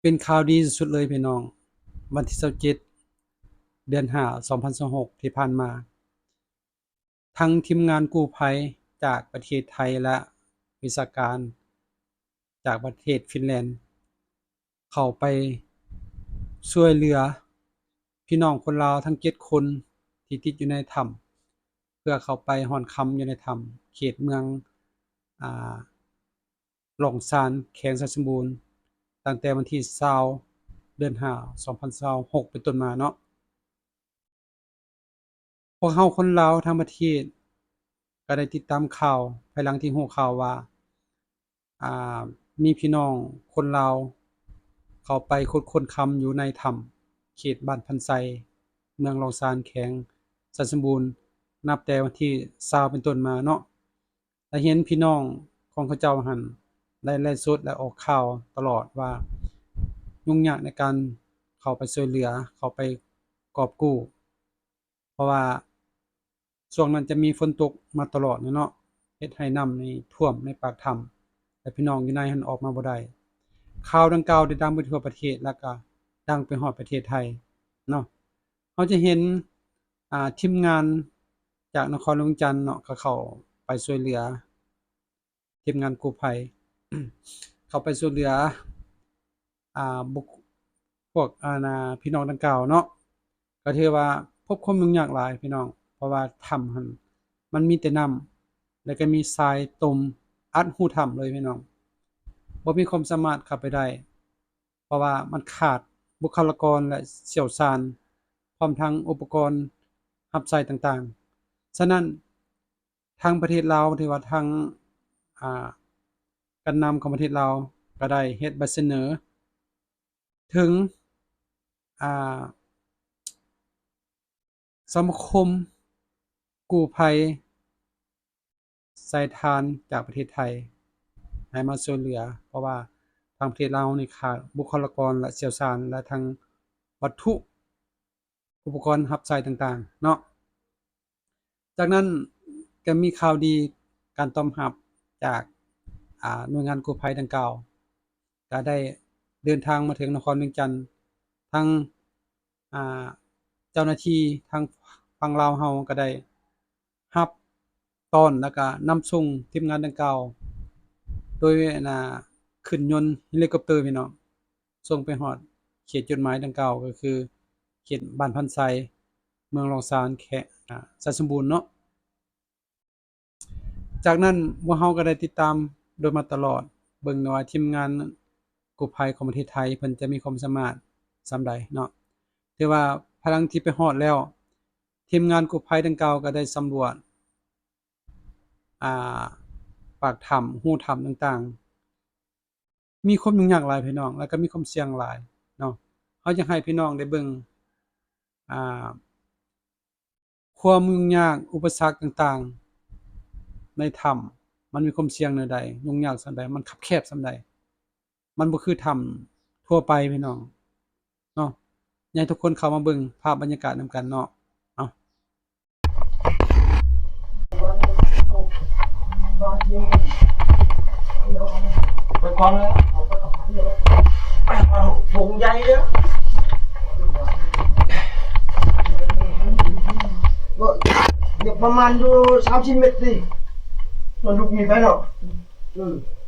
ເປັນຂ່າວດີສຸດໆເລີຍພີ່ນ້ອງ, ວັນທີຊາວເຈັດ ເດືອນຫ້າ ສອງພັນຊາວຫົກ ທີ່ຜ່ານມາ, ທັງທີມງານກູ້ໄພຈາກປະເທດໄທ ແລະ ວິຊາການຈາກປະເທດຟິນແລນ ເຂົ້າໄປຊ່ວຍເຫຼືອພີ່ນ້ອງຄົນລາວທັງເຈັດຄົນທີ່ຕິດຢູ່ໃນຖ້ຳ ເພື່ອເຂົ້າໄປຮ່ອນຄຳຢູ່ໃນຖ້ຳເຂດເມືອງ ອາ ຫຼອງຊານ ແຂວງໄຊສົມບູນ ຕັ້ງແຕ່ວັນທີຊາວ ເດືອນຫ້າ ສອງພັນຊາວຫົກ ເປັນຕົ້ນມາເນາະ. ພວກເຮົາຄົນລາວທັງປະເທດກໍໄດ້ຕິດຕາມຂ່າວ ພາຍຫຼັງທີ່ຮູ້ຂ່າວວ່າ ອາ ມີພີ່ນ້ອງຄົນລາວເຂົ້າໄປຂຸດຄົ້ນຄຳຢູ່ໃນຖ້ຳເຂດບ້ານພັນໄຊ ເມືອງຫຼອງຊານ ແຂວງໄຊສົມບູນ ນັບແຕ່ວັນທີຊາວ ເປັນຕົ້ນມາເນາະ. ໄດ້ເຫັນພີ່ນ້ອງຂອງເຂົາເຈົ້າຫັ້ນໄດ້ໄລຟ໌ສົດ ແລະ ອອກຂ່າວຕະຫຼອດວ່າຫຍຸ້ງຍາກໃນການເຂົ້າໄປຊ່ວຍເຫຼືອ, ເຂົ້າໄປກອບກູ້ ເພາະວ່າຊ່ວງນັ້ນຈະມີຝົນຕົກມາຕະຫຼອດເນາະ, ເຮັດໃຫ້ນ້ຳນີ້ຖ້ວມໃນປາກຖ້ຳ ແລະ ພີ່ນ້ອງຢູ່ໃນຫັ້ນອອກມາບໍ່ໄດ້. ຂ່າວດັ່ງກ່າວໄດ້ດັງໄປທົ່ວປະເທດ ແລ້ວກໍດັງໄປຮອດປະເທດໄທເນາະ. ເຮົາຈະເຫັນ ອາ ທີມງານຈາກນະຄອນຫຼວງວຽງຈັນເນາະ ກໍເຂົ້າໄປຊ່ວຍເຫຼືອ, ທີມງານກູ້ໄພ ເຂົ້າໄປຊ່ວຍເຫຼືອ ອາ ບຸກ ພວກ ອາ ນາ ພີ່ນ້ອງດັ່ງກ່າວເນາະ. ກໍຖືວ່າພົບຄວາມຫຍຸ້ງຍາກຫຼາຍພີ່ນ້ອງ, ເພາະວ່າຖ້ຳຫັ້ນມັນມີແຕ່ນ້ຳ ແລ້ວກໍມີຊາຍຕົມອັດຮູຖ້ຳເລີຍພີ່ນ້ອງ, ບໍ່ມີຄວາມສາມາດເຂົ້າໄປໄດ້ ເພາະວ່າມັນຂາດບຸກຄະລາກອນ ແລະ ຊ່ຽວຊານ ພ້ອມທັງອຸປະກອນຮັບໃຊ້ຕ່າງໆ. ສະນັ້ນ ທາງປະເທດລາວ ຫຼືວ່າທາງ ອາ ການນຳຂອງປະເທດລາວ ກໍໄດ້ເຮັດໃບສະເໜີເຖິງ ອາ ສະມາຄົມກູ້ໄພສາຍທານຈາກປະເທດໄທ ໃຫ້ມາຊ່ວຍເຫຼືອ, ເພາະວ່າທາງປະເທດລາວນີ້ຂາດບຸກຄະລາກອນ ແລະ ຊ່ຽວຊານ ແລະ ທັງວັດຖຸ ອຸປະກອນຮັບໃຊ້ຕ່າງໆເນາະ. ຈາກນັ້ນກໍມີຂ່າວດີ ການຕອບຮັບຈາກ ອາ ໜ່ວຍງານກູ້ໄພດັ່ງກ່າວ ກໍໄດ້ເດີນທາງມາເຖິງນະຄອນວຽງຈັນ, ທັງ ອາ ເຈົ້າໜ້າທີ່ທາງຝັ່ງລາວເຮົາກໍໄດ້ຮັບຕ້ອນ ແລ້ວກໍນຳສົ່ງທີມງານດັ່ງກ່າວ ໂດຍ ອັນ ອາ ຂຶ້ນຍົນເຮລິຄອບເຕີ ພີ່ນ້ອງ. ສົ່ງໄປຮອດເຂດຈຸດໝາຍດັ່ງກ່າວ ກໍຄືເຂດບ້ານພັນໄຊ ເມືອງຫຼອງຊານ ແຂວງ ອາ ໄຊສົມບູນເນາະ. ຈາກນັ້ນພວກເຮົາກໍໄດ້ຕິດຕາມໂດຍມາຕະຫຼອດ ເບິ່ງວ່າທີມງານກູ້ໄພຂອງປະເທດໄທເພິ່ນຈະມີຄວາມສາມາດສ່ຳໃດເນາະ. ແຕ່ວ່າພາຍຫຼັງທີ່ໄປຮອດແລ້ວ ທີມງານກູ້ໄພດັ່ງກ່າວກໍໄດ້ສຳຫຼວດ ອາ ປາກຖ້ຳ ຮູຖ້ຳຕ່າງໆ ມີຄວາມຫຍຸ້ງຍາກຫຼາຍພີ່ນ້ອງ ແລ້ວກໍມີຄວາມສ່ຽງຫຼາຍເນາະ. ເຮົາຢາກໃຫ້ພີ່ນ້ອງໄດ້ເບິ່ງ ອາ ຄວາມຫຍຸ້ງຍາກ ອຸປະສັກຕ່າງໆໃນຖ້ຳ ມັນມີຄວາມສ່ຽງແນວໃດ, ຫຍຸ້ງຍາກສ່ຳໃດ, ມັນຄັບແຄບສ່ຳໃດ. ມັນບໍ່ຄືຖ້ຳທົ່ວໄປພີ່ນ້ອງເນາະ. ຢາກໃຫ້ທຸກຄົນເຂົ້າມາເບິ່ງພາບບັນຍາກາດນຳກັນເນາະ. ເອົາ ໄປກ່ອນເລີຍ ຖົງໃຫຍ່ເດີ ປະມານຢູ່ສາມສິບເມັດນີ້ ມັນລຸກນີ້ໄປເນາະ. ເອີ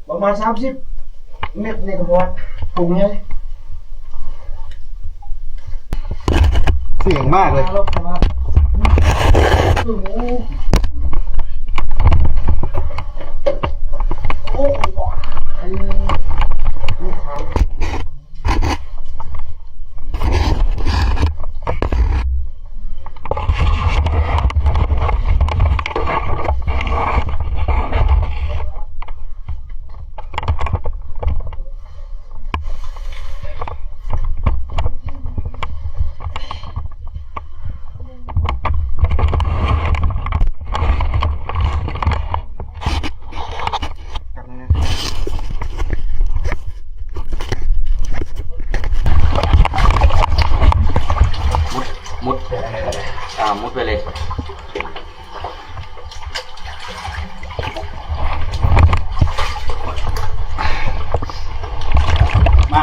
ປະມານສາມສິບເມັດນີ້ກໍຮອດ ຖົງໃຫຍ່ ສ່ຽງມາກເລີຍ. ມຸດ ມຸດ ອ່າ ມຸດໄປເລີຍ. ມາ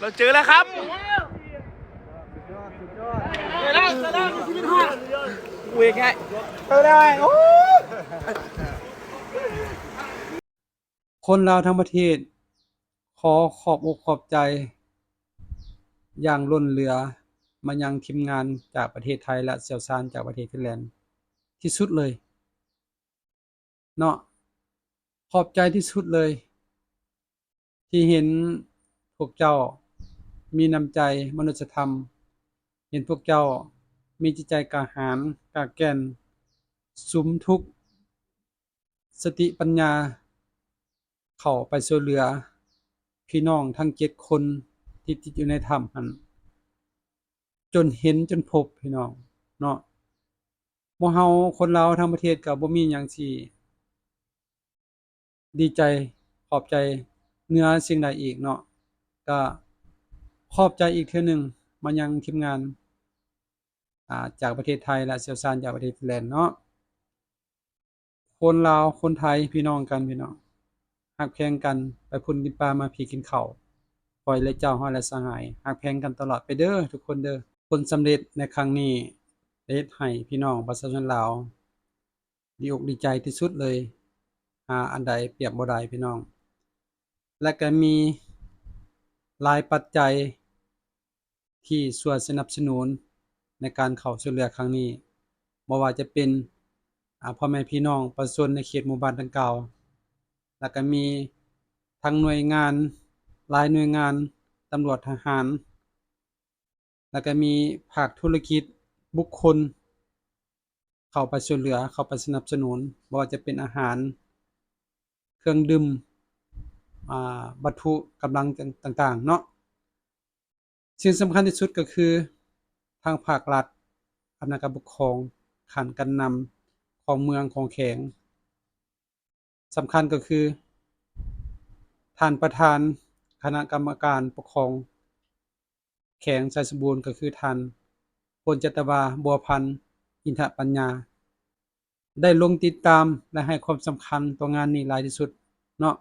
เราเจอแล้วครับ ຄົນລາວທັງປະເທດ ຂໍຂອບອົກຂອບໃຈຢ່າງລົ້ນເຫຼືອມາຍັງທີມງານຈາກປະເທດໄທ ແລະ ຊ່ຽວຊານຈາກປະເທດຟິນແລນທີ່ສຸດເລີຍເນາະ. ຂອບໃຈທີ່ສຸດເລີຍ ທີ່ເຫັນພວກເຈົ້າມີນ້ຳໃຈມະນຸດສະທຳ, ເຫັນພວກເຈົ້າມີຈິດໃຈກ້າຫານ, ກ້າແກ່ນ, ສຸມທຸກສະຕິປັນຍາເຂົ້າໄປຊ່ວຍເຫຼືອພີ່ນ້ອງທັງເຈັດຄົນທີ່ຕິດຢູ່ໃນຖ້ຳຫັ້ນ ຈົນເຫັນຈົນພົບພີ່ນ້ອງເນາະ. ໝູ່ເຮົາຄົນລາວທັງປະເທດກໍບໍ່ມີຫຍັງຊິດີໃຈຂອບໃຈເໜືອສິ່ງໃດອີກເນາະ. ກໍຂອບໃຈອີກເທື່ອໜຶ່ງມາຍັງທີມງານ ອາ ຈາກປະເທດໄທ ແລະ ຊ່ຽວຊານຈາກປະເທດຟິນແລນເນາະ. ຄົນລາວຄົນໄທພີ່ນ້ອງກັນພີ່ນ້ອງ ຮັກແພງກັນ ໄປພຸ້ນກິນປາ ມາພີ້ກິນເຂົ້າ. ຂ້ອຍ ແລະ ເຈົ້າ ຮ້ອຍ ແລະ ສະຫາຍ ຮັກແພງກັນຕະຫຼອດໄປເດີທຸກຄົນເດີ. ຜົນສຳເລັດໃນຄັ້ງນີ້ໄດ້ເຮັດໃຫ້ພີ່ນ້ອງປະຊາຊົນລາວດີອົກດີໃຈທີ່ສຸດເລີຍ ຫາອັນໃດປຽບບໍ່ໄດ້ພີ່ນ້ອງ. ແລະ ກະມີຫຼາຍປັດໄຈ ທີ່ຊ່ວຍສະໜັບສະໜູນໃນການເຂົ້າຊ່ວຍເຫຼືອຄັ້ງນີ້ ບໍ່ວ່າຈະເປັນ ອາ ພໍ່ແມ່ພີ່ນ້ອງປະຊາຊົນໃນເຂດໝູ່ບ້ານດັ່ງກ່າວ ແລ້ວກະມີທັງໜ່ວຍງານ ຫຼາຍໜ່ວຍງານ ຕຳຫຼວດ ທະຫານ ແລ້ວກະມີພາກທຸລະກິດ ບຸກຄົນ ເຂົ້າໄປຊ່ວຍເຫຼືອ ເຂົ້າໄປສະໜັບສະໜູນ ບໍ່ວ່າຈະເປັນອາຫານ ເຄື່ອງດື່ມ ອາ ວັດຖຸກຳລັງຕ່າງໆເນາະ. ສິ່ງສຳຄັນທີ່ສຸດກໍຄື ທາງພາກລັດ, ອຳນາດການປົກຄອງ, ຂັ້ນການນຳຂອງເມືອງ, ຂອງແຂວງ, ສຳຄັນກໍຄື ທ່ານປະທານຄະນະກຳມະການປົກຄອງແຂວງໄຊສົມບູນ ກໍຄືທ່ານ ພົນຈັດຕະວາ ບົວພັນ ອິນທະປັນຍາ ໄດ້ລົງຕິດຕາມ ແລະ ໃຫ້ຄວາມສຳຄັນຕໍ່ງານນີ້ຫຼາຍທີ່ສຸດເນາະ.